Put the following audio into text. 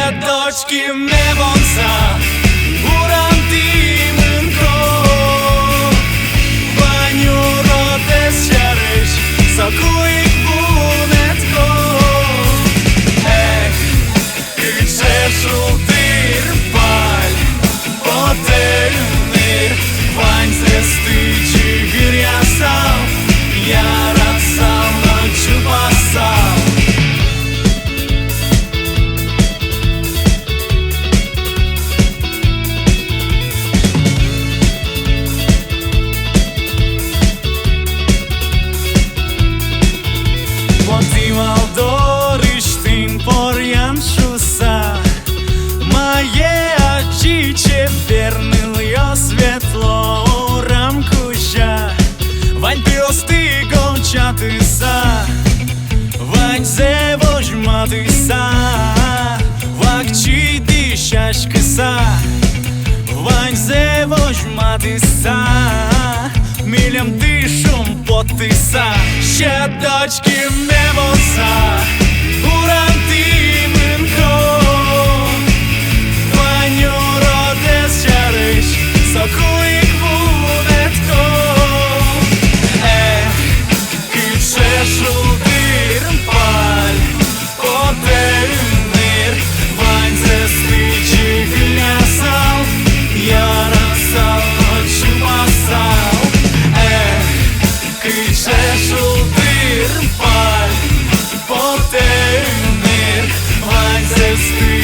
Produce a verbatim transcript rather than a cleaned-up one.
Дочки ме вонса, буранти мынко, ванюро дес шарыш, соку ик вунэтко. Эх, кыдз ше шулдыр паль потэ ымныр, ваньзэс тӥ чигыръясал, яратсал но чупасал. Потӥ вал дорысьтын поръян шуса, мае ачи чебер нылъёс ветло урам кузя. Вань пиосты гончатыса, ваньзэ возьматыса, вакчи дӥсяськыса, ваньзэ возьматыса, милемды шумпоттыса. Ше, дочки ме вонса, буранти мынко, ванюро дес шарыш, соку ик вунэтко. Эх, кыдз ше шулдыр паль потэ ымныр, ваньзэс тӥ чигылъясал, яратсал но чупасал. Эх, кыдз ше шулдыр паль потэ ымныр, ваньзэс тӥ